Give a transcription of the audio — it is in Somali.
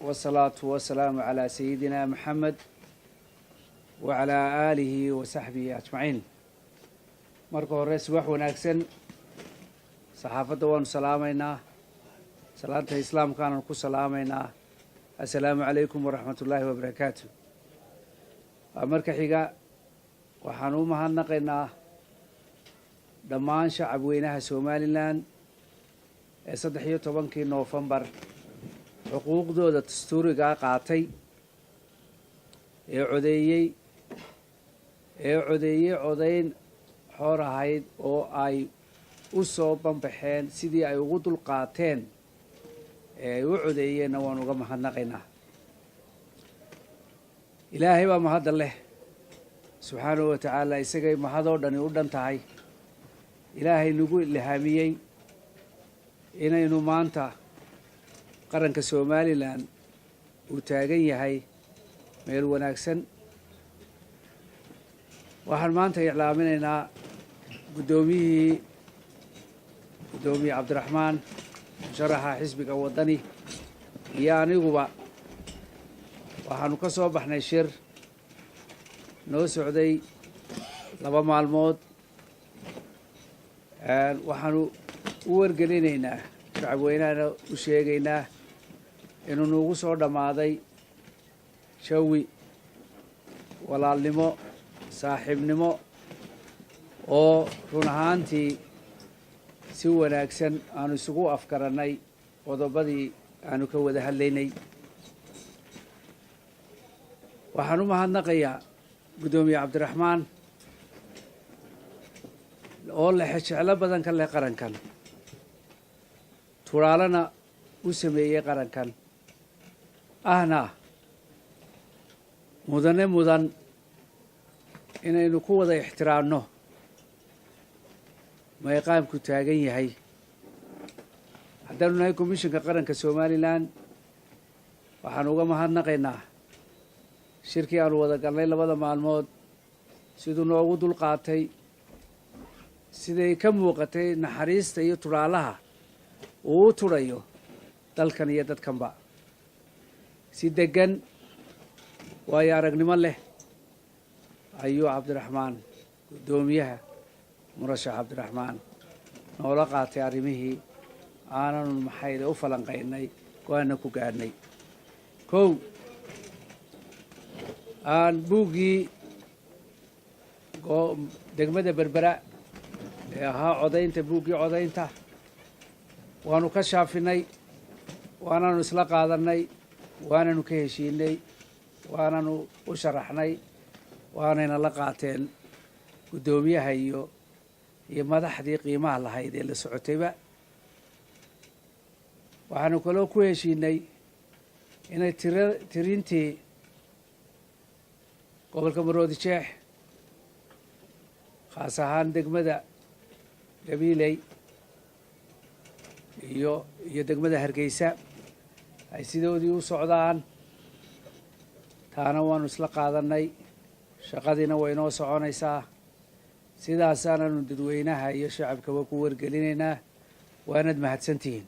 Wasalaatu wasalaamu calaa sayidina Maxamed wacalaa aalihi wa saxbihi ajmaciin. Marka hore, subax wanaagsan. Saxaafadda waanu salaamaynaa, salaanta islaamkaananu ku salaamaynaa. Assalaamu calaykum waraxmat ullaahi wabarakaatu. Marka xiga, waxaanu u mahadnaqaynaa dhammaan shacab weynaha Somaliland ee 13-kii Noofembar xuquuqdooda dastuurigaa qaatay ee codeeyey, ee codeeyey codayn xoor ahayd oo ay u soo banbaxeen. Sidii ay ugu dulqaateen ee ay u codeeyeenna waanu uga mahadnaqaynaa. Ilaahay baa mahadda leh, subxaanahu wa tacaala. Isagay mahadoo dhani u dhan tahay. Ilaahay nagu ilhaamiyey inaynu maanta qaranka Somaliland uu taagan yahay meel wanaagsan. Waxaan maanta iclaaminaynaa guddoomiyihii, guddoomiye Cabdiraxmaan, musharaxa xisbiga Waddani, iyo aniguba waxaanu ka soo baxnay shir noo socday 2 maalmood. Waxaanu u wargelinaynaa, shacabweynahana u sheegaynaa inuu nuugu soo dhammaaday jawi walaalnimo, saaxiibnimo oo run ahaantii si wanaagsan aanu isugu afgarannay qodobadii aanu ka wada hadlaynay. Waxaan u mahadnaqayaa guddoomiye Cabdiraxmaan oo lexe jeclo badan ka leh qarankan, turaalana u sameeyey qarankan, ahna mudane mudan inaynu ku wada ixtiraamno meeqaamku taagan yahay. Haddaanu nahay Komishinka Qaranka Somaliland, waxaanu uga mahadnaqaynaa shirkii aanu wada galnay labada maalmood, siduu noogu dulqaatay, siday ka muuqatay naxariista iyo tudhaalaha uu u tudhayo dalkan iyo dadkanba. Si deggan, waayo aragnimo leh ayuu Cabdiraxmaan, guddoomiyaha murashax Cabdiraxmaan, noola qaatay arrimihii aananu maxayde u falanqaynay, go-aanna ku gaadhnay. Kow, aan buuggii degmada Berbera ee ahaa codaynta, buuggii codaynta waanu ka shaafinay, waananu isla qaadanay, waananu ka heshiinay, waananu u sharaxnay, waanayna la qaateen guddoomiyaha iyo madaxdii qiimaha lahayd ee la socotayba. Waxaanu kaloo ku heshiinay inay tirintii gobolka Maroodi Jeex, khaas ahaan degmada Gabiiley iyo degmada Hargeysa, ay sidoodii u socdaan. Taana waanu isla qaadanay, shaqadiina way inoo soconaysaa. Sidaasaananu dadweynaha iyo shacabkaba ku wargelinaynaa. Waanad mahadsantihiin.